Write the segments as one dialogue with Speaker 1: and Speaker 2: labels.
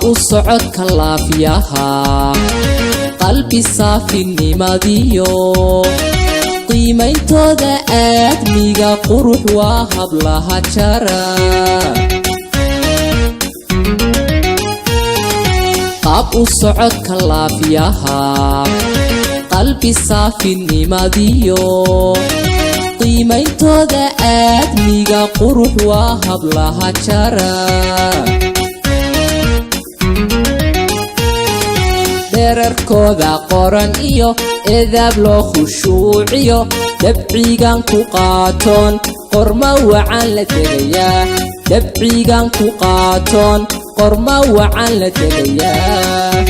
Speaker 1: Qaab u socodka laafyaha, qalbi saafinimadiyo qiimayntooda aadmiga, qurux waa hablaha jara. Qaab u socodka laafyaha, qalbi saafinimadiyo qiimayntooda aadmiga, qurux waa hablaha jara. Dherarkooda qoran iyo edaab loo khushuuciyo, dabcigan ku qaatoon qorma wacan la tegayaa. Dabcigan ku qaatoon qorma wacan la tegayaa.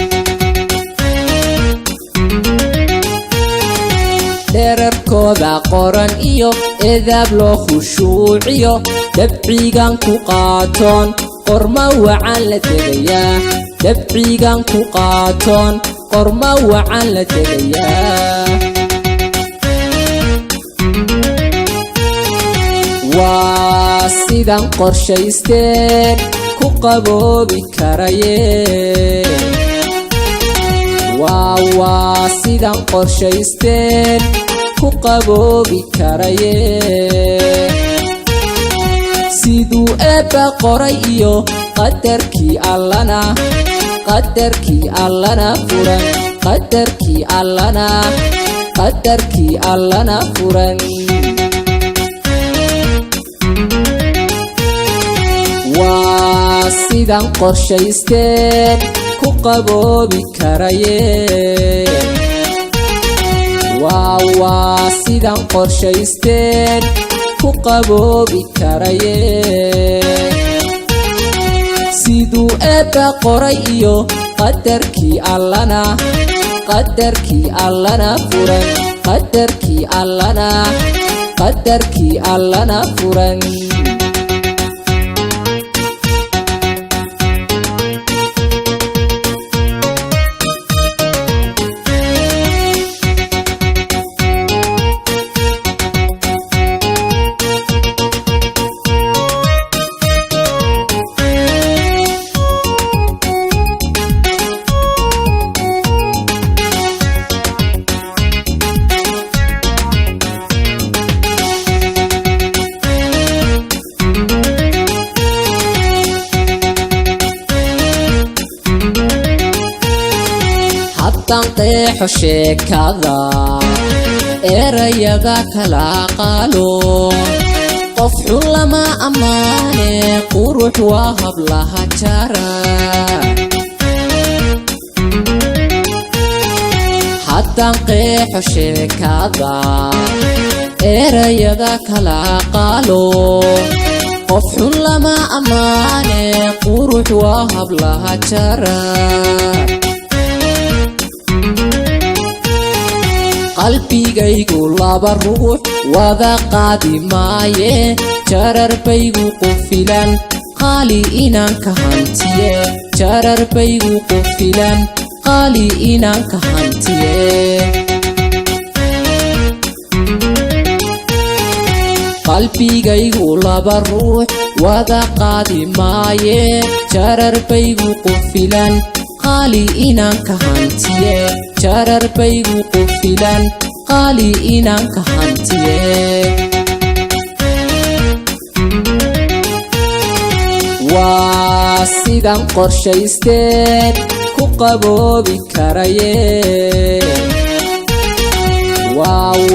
Speaker 1: Dherarkooda qoran iyo edaab loo khushuuciyo, dabcigan ku qaatoon qorma wacan la tegayaa. Dabcigan ku qaatoon qorma wacan la tegayaa. Waa sidan qorshaysteen ku qaboobi karaye. Waa sidan qorshaysteen ku qaboobi karaye. Siduu Eebba qoray iyo qadarkii Allana, qadarkii Allana furan, qadarkii Allana, qadarkii Allana furan. Waa sidan qorshaysteen ku qaboobi karaye. Waa sidan qorshaysteen ku qaboobi karaye. Siduu Eebba qoray iyo qadarkii Allana, qadarkii Allana furan, qadarkii Allana, qadarkii Allana furan. Haddaan qeexo sheekada, erayada kala qaalo, qof xun lama ammaane, qurux waa hablaha jara. Haddaan qeexo sheekada, erayada kala qaalo, qof xun lama ammaane, qurux waa hablaha jara. Qalbigaygu laba ruux wada qaadi maaye, jararbaygu qufilan qaali inaan ka hantiye. Jararbaygu qufilan qaali inaan ka hantiye. Qalbigaygu laba ruux wada qaadi maaye, jararbaygu qufilan qaali inaan ka hantiye. Jararbaygu qufilan qaali inaan ka hantiye. Waa sidan qorshaysteen ku qaboobi karaye.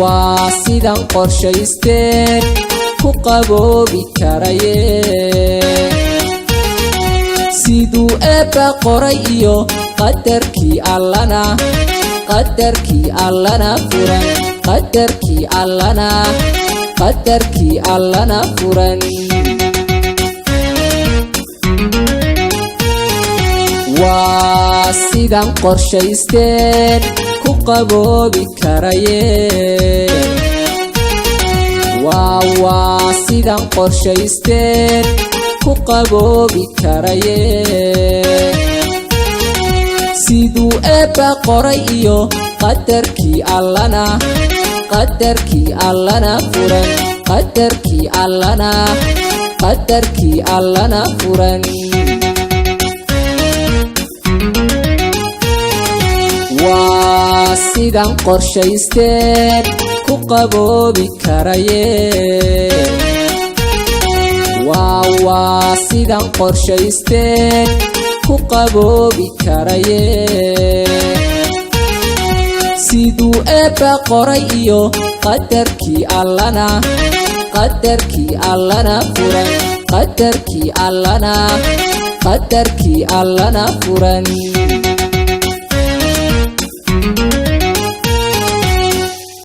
Speaker 1: Waa sidan qorshaysteen ku qaboobi karaye. Siduu Eebba qoray iyo qadarkii Allana, qadarkii Allana furan, qadarkii Allana, qadarkii Allana furan. Waa sidan qorshaysteen ku qaboobi karaye. Waa sidan qorshaysteen ku qaboobi karaye. Siduu Eebba qoray iyo qadarkii Allana, qadarkii Allana furan, qadarkii Allana, qadarkii Allana furan. Waa sidan qorshaysteen ku qaboobi karaye. Waa sidan qorshaysteen ku qaboobi karaye. Siduu Eebba qoray iyo qadarkii Allana, qadarkii Allana furan, qadarkii Allana, qadarkii Allana furan.